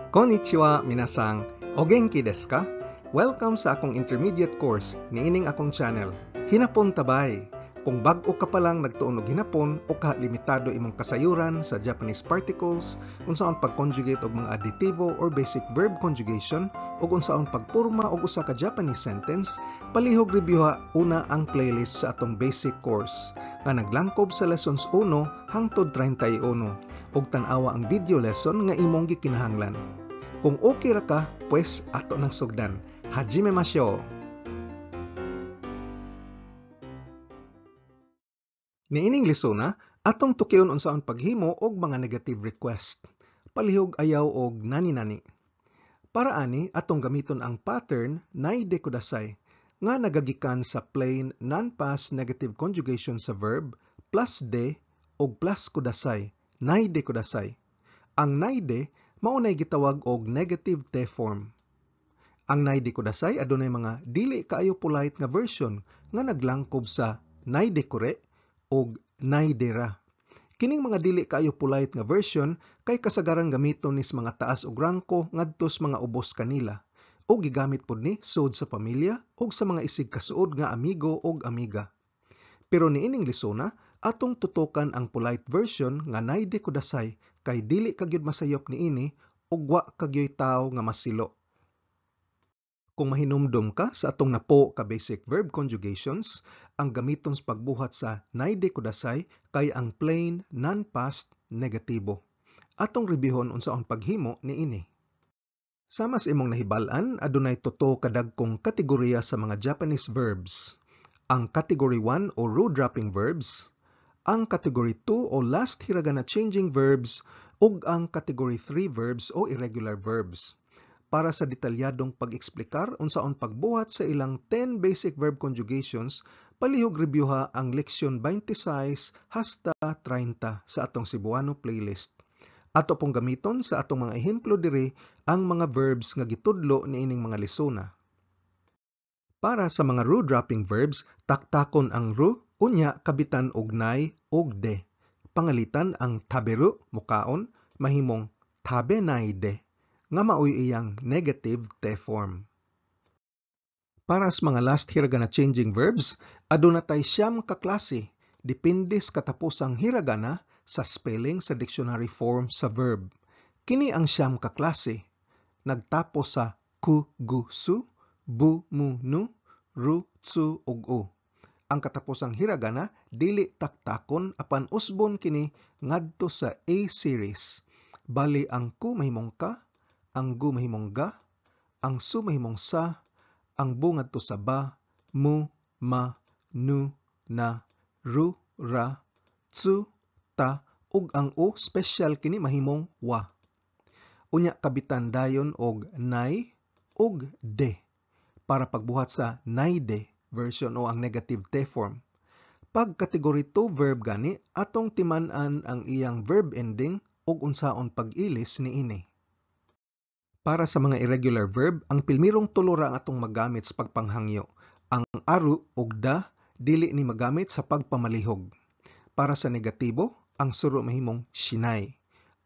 Konnichiwa, minasan. O genki desu ka? Welcome sa akong intermediate course niining akong channel. Hinapon tabay. Kung bag-o ka pa lang nagtuon og hinapon o ka limitado imong kasayuran sa Japanese particles, unsaon pag-conjugate og mga adjektibo or basic verb conjugation, ug unsaon pagporma og usa ka Japanese sentence, palihog reviewha una ang playlist sa atong basic course nga naglangkob sa lessons 1 hangtod 31 ug tan-awa ang video lesson nga imong gikinahanglan. Kung okay ra ka, pues ato nang sugdan. Hajime mashou! Niining lesona, atong tukion unsaon paghimo og mga negative request. Palihog ayaw og nani-nani. Para ani, atong gamiton ang pattern naide kudasai nga nagagikan sa plain non-past negative conjugation sa verb plus de og plus kudasai, naide kudasai. Ang naide mao nay gitawag og negative te form. Ang naide kudasai adunay mga dili kaayo polite nga version nga naglangkob sa naide kure og naidera. Kining mga dili kaayo polite nga version kay kasagaran gamiton nis mga taas og rangko ngadto sa mga ubos kanila ug gigamit pod ni sud sa pamilya ug sa mga isig kasuod nga amigo ug amiga. Pero niining lesona, atong tutukan ang polite version nga naide kudasai kay dili ka gyud masayop niini ug wa ka gyoy tawo nga masilo. Kung mahinumdom ka sa atong napo ka basic verb conjugations, ang gamiton sa pagbuhat sa naide kudasai kay ang plain non-past negatibo. Atong reviewon unsaon paghimo niini. Sama sa imong nahibal-an, adunay tuto ka dagkong kategorya sa mga Japanese verbs. Ang category 1 o ru-dropping verbs, ang category 2 o last hiragana changing verbs, ug ang category 3 verbs o irregular verbs. Para sa detalyadong pag-eksplikar unsaon pagbuhat sa ilang 10 basic verb conjugations, palihog reviewha ang leksyon 26 hasta 30 sa atong Cebuano playlist. Ato pong gamiton sa atong mga ehemplo diri ang mga verbs nga gitudlo niining mga lesona. Para sa mga ru-dropping verbs, taktakon ang ru unya kabitan og nay og de. Pangalitan ang taberu mukaon mahimong tabenai de nga maoy iyang negative te form. Para sa mga last hiragana changing verbs, aduna tay 9 ka klase depende sa katapusang hiragana sa spelling sa dictionary form sa verb. Kini ang 9 ka klase. Nagtapos sa ku, gu, su, bu, mu, nu, ru, tsu ug u. Ang katapusang hiragana dili taktakon apan usbon kini ngadto sa A series. Bali ang ku mahimong ka, ang gu mahimong ga, ang su mahimong sa, ang bu ngadto sa ba, mu, ma, nu, na, ru, ra, tsu, ta, ug ang u special kini mahimong wa. Unya kabitan dayon og nay ug de para pagbuhat sa naide version o ang negative te form. Pag category 2 verb gani, atong timan-an ang iyang verb ending ug unsaon pag-ilis niini. Para sa mga irregular verb, ang pilmirong tulo ra ang atong magamit sa pagpanghangyo. Ang aru ug da dili ni magamit sa pagpamalihog. Para sa negatibo, ang suru mahimong shinai,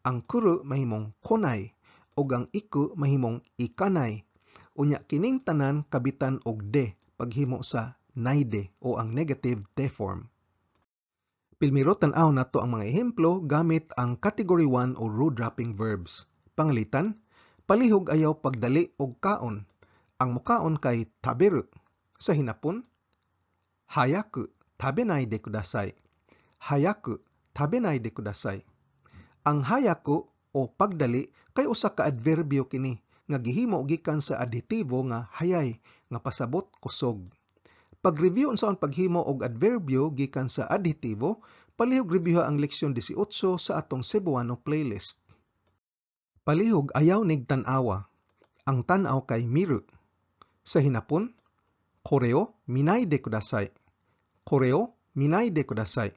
ang kuru mahimong konai, ug ang iku mahimong ikanai. Unya kining tanan kabitan og de paghimo sa naide o ang negative te form. Pilmiro tan-aw nato ang mga ehemplo gamit ang category 1 o ru-dropping verbs. Pangalitan, palihog ayaw pagdali og kaon. Ang mukaon kay taberu. Sa hinapon, hayaku tabenai de kudasai. Hayaku tabenai de kudasai. Ang hayaku o pagdali kay usa ka adverbyo kini nga gihimo gikan sa adhetibo nga hayay nga pasabot kusog. Pag-review unsaon paghimo og adverbyo gikan sa adhetibo, palihog reviewha ang leksyon 18 sa atong Cebuano playlist. Palihog ayaw nig tan-awa. Ang tan-aw kay miru. Sa hinapon, kore o minaide kudasai. Kore o minaide kudasai.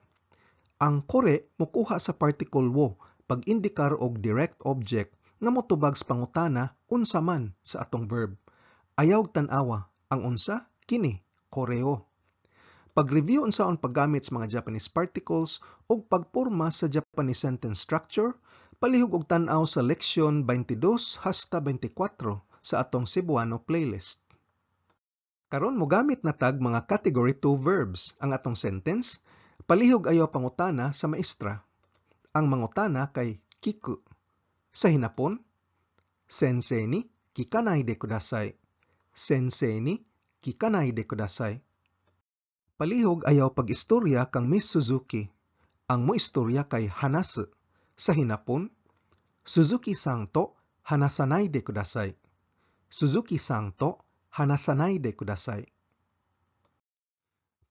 Ang kore mukuha sa particle wo pag-indikar og direct object nga motubag sa pangutana unsa man sa atong verb. Ayaw tan-awa, ang unsa kini koreo. Pag-review unsaon paggamit sa mga Japanese particles ug pagporma sa Japanese sentence structure, Palihog og tan-aw sa leksyon 22 hasta 24 sa atong Cebuano playlist. Karon mogamit na tag mga category 2 verbs. Ang atong sentence, palihog ayaw pangutana sa maestra. Ang mangutana kay 聞く. Sa hinapon, 先生に聞かないでください. 先生に聞かないでください. Palihog ayaw pag-istorya kang Miss Suzuki. Ang moistorya kay 話す. Sa hinapon, 鈴木さんと話さないでください. 鈴木さんと話さないでください.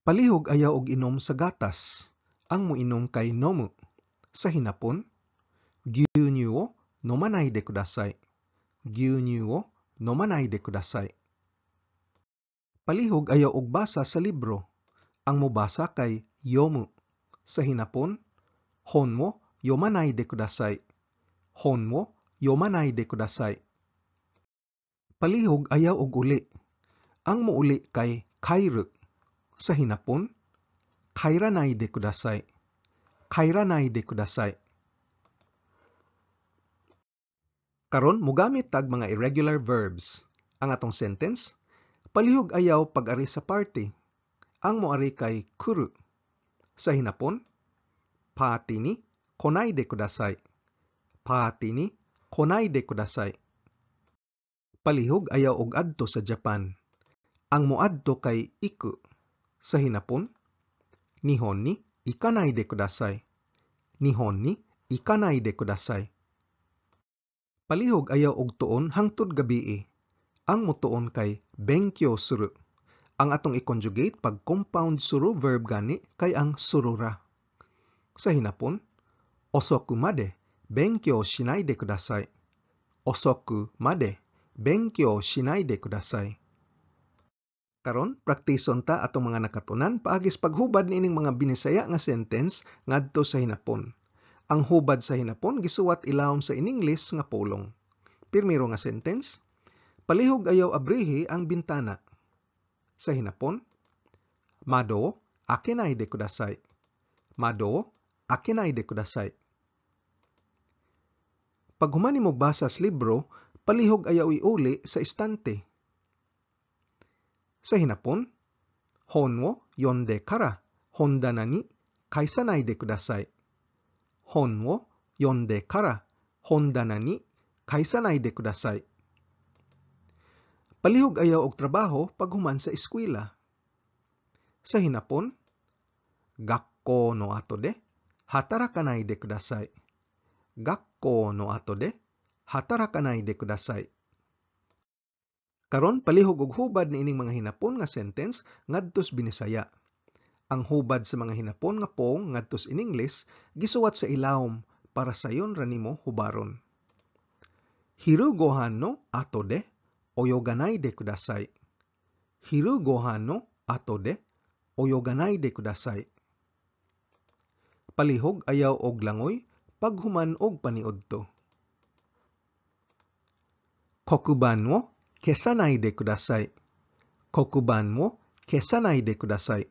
Palihog ayaw og inom sa gatas. Ang moinom kay 飲む. Sa hinapon, 牛乳を飲まないでください. 牛乳を飲まないでください. Palihog ayaw og basa sa libro. Ang mobasa kay 読む. Sa hinapon, 本を読まないでください. 本を読まないでください. Palihog ayaw og uli. Ang mouli kay 帰る. Sa hinapon, 帰らないでください. 帰らないでください. Karon mogamit tag mga irregular verbs. Ang atong sentence, palihog ayaw pag-ari sa party. Ang moari kay 来る. Sa hinapon, パーティーに来ないでください. パーティーに来ないでください. Palihog ayaw og adto sa Japan. Ang moadto kay 行く. Sa hinapon, 日本に行かないでください. 日本に行かないでください. Palihog ayaw og tuon hangtod gabii. Ang motuon kay 勉強する. Ang atong i-conjugate pag compound する verb gani kay ang する ra. Sa hinapon, 遅くまで勉強しないでください. 遅くまで勉強しないでください. Karon, praktison ta atong mga nakatunan paagi sa paghubad niining mga Binisaya nga sentence ngadto sa hinapon. Ang hubad sa hinapon gisuwat ilawom sa Iningles nga pulong. Pirmiro nga sentence, palihog ayaw abrihi ang bintana. Sa hinapon, 窓を開けないでください. 窓を開けないでください. Paghuman nimo basa sa libro, palihog ayaw iuli sa istante. Sa hinapon, 本を読んでから本棚に返さないでください. 本を読んでから本棚に返さないでください. Palihog ayaw og trabaho paghuman sa eskwela. Sa hinapon, 学校の後で働かないでください. 学校の後で働かないでください. Karon palihog og hubad niining mga hinapon nga sentence ngadtos Binisaya. Ang hubad sa mga hinapon nga pong ngadtos in English gisuwat sa ilawom para sayon ra nimo hubaron. 昼ご飯の後で泳がないでください. 昼ご飯の後で泳がないでください. Palihog ayaw og langoy paghuman og paniudto. 黒板を消さないでください. 黒板を消さないでください.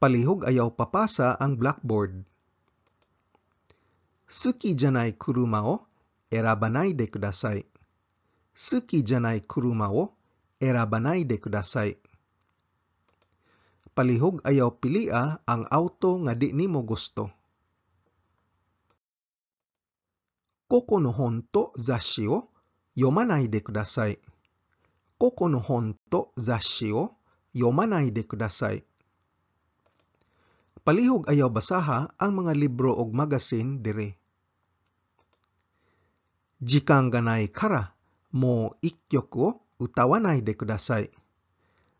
Palihog ayaw papasa ang blackboard. 好きじゃない車を選ばないでください. 好きじゃない車を選ばないでください. Palihog ayaw pilia ang auto nga di nimo gusto. 個々の本と雑誌を読まないでください。個々の本と雑誌を読まないでください。Palihog ayaw basaha ang mga libro og magasin diri. 時間がないからもう一曲を歌わないでください。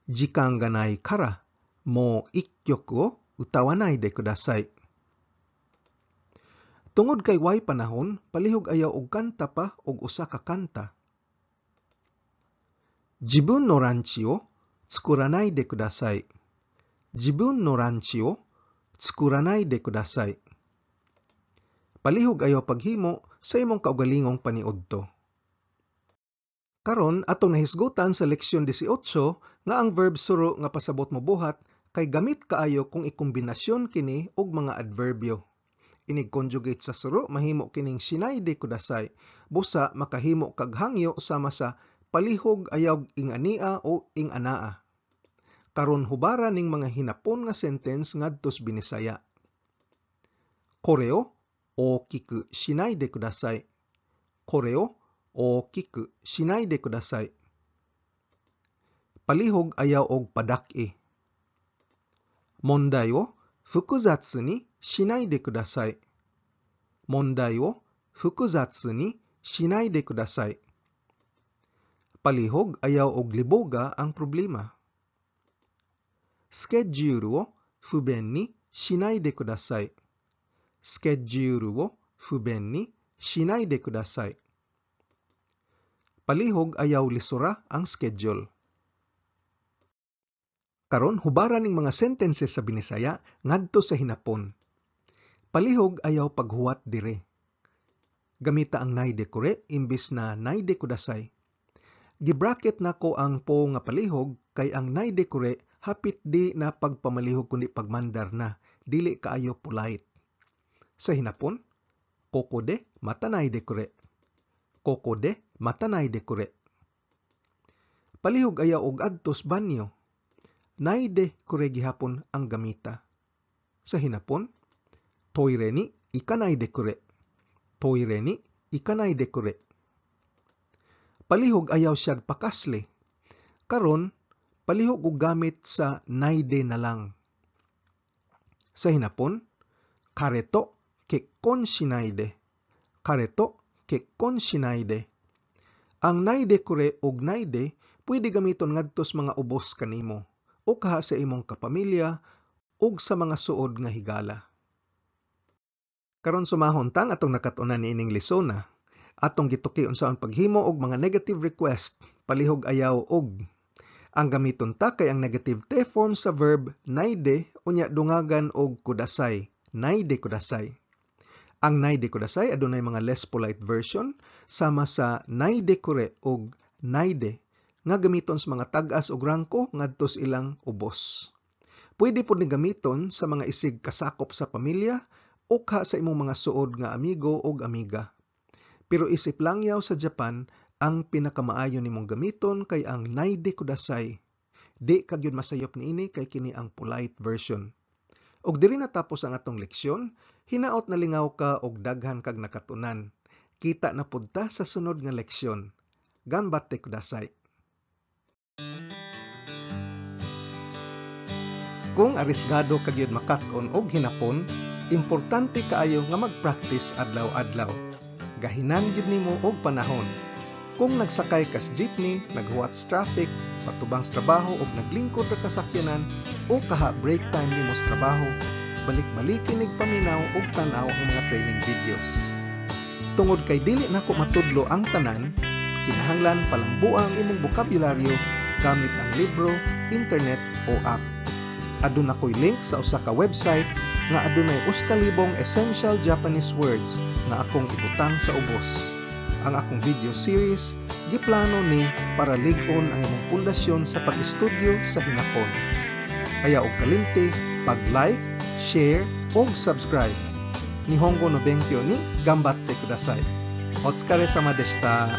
時間がないからもう一曲を歌わないでください。Tungod kay way panahon, palihog ayaw og kanta pa og usa ka kanta. 自分のランチを作らないでください。自分のランチを作らないでください。Palihog ayaw paghimo sa imong kaugalingong paniudto. Karon atong nahisgutan sa leksyon 18 nga ang verb する nga pasabot mo buhat kay gamit kaayo kung ikombinasyon kini og mga adverbyo. Inig conjugate sa suru mahimo kining shinaide kudasai. Busa makahimo kag hangyo sama sa palihog ayaw ing-ania o ing-anaa. Karon hubara ning mga Hinapon nga sentence ngadtos Binisaya. Kore o okiku shinaide kudasai. Kore o okiku shinaide kudasai. Palihog ayaw og padak-i. Mondai wo fukuzatsu ni shinaide kudasai. Mondai wo fukuzatsu ni shinaide kudasai. Palihog ayaw og liboga ang problema. Schedule wo fuben ni shinaide kudasai. Schedule wo fuben ni shinaide kudasai. Palihog ayaw lisura ang schedule. Karon hubara ning mga sentences sa Binisaya ngadto sa Hinapon. Palihog ayaw paghuwat dire. Gamita ang naide kure imbis na naide kudasai. Gibracket nako ang po nga palihog kay ang naide kure hapit di na pagpamalihog kundi pagmandar na, dili kaayo polite. Sa Hinapon, koko de matanaide kure. Koko de matanaide kure. Palihog ayaw og adtos banyo. Naide kure gihapon ang gamita. Sa Hinapon, toire ni ikanaide kure. Toire ni ikanaide kure. Palihog ayaw siyag pakasli. Karon, palihog og gamit sa naide na lang. Sa Hinapon, kare to kekkon shinaide. Kare to kekkon shinaide. Ang naide kure og naide pwede gamiton ngadtos mga ubos kanimo o kaha sa imong kapamilya ug sa mga suod nga higala. Karon sumahon tang atong nakat-unan niining lesona. Atong gituki unsaon paghimo og mga negative request, palihog ayaw og. Ang gamiton ta kay ang negative te form sa verb naide unya dungagan og kudasai, naide kudasai. Ang naide kudasai adunay mga less polite version sama sa naide kure og naide nga gamiton sa mga tag-as og rangko ngadtos ilang ubos. Pwede pud ni gamiton sa mga isig kasakop sa pamilya o ka sa imong mga suod nga amigo og amiga. Pero isip langyaw sa Japan, ang pinakamaayo nimong gamiton kay ang naide kudasai. Di ka gyud masayop niini kay kini ang polite version. Og diri natapos ang atong leksyon, hinaot nalingaw ka og daghan kag nakatunan. Kita na pud ta sa sunod nga leksyon. Ganbatte kudasai. Kung arisgado ka gyud makat-on og Hinapon, importante kaayo nga mag-practice adlaw-adlaw. Gahinan gyud nimo og panahon. Kung nagsakay kas jeepney, naghuwat sa traffic, patubang sa trabaho og naglingkod ra ka sakyanan o kaha break time nimo sa trabaho, balik-balikin nig paminaw og tan-aw ang mga training videos. Tungod kay dili nako matudlo ang tanan, kinahanglan palambua ang imong bokabularyo gamit ang libro, internet o app. Aduna ko'y link sa usa ka website nga adunay 1,000 essential Japanese words nga akong ibutang sa ubos. Ang akong video series giplano ni para lig-on ang imong pundasyon sa pag-estudyo sa Hinapon. Kaya og kalimti, pag-like, share og subscribe. Nihongo no benkyo ni ganbatte kudasai. Otsukaresama deshita.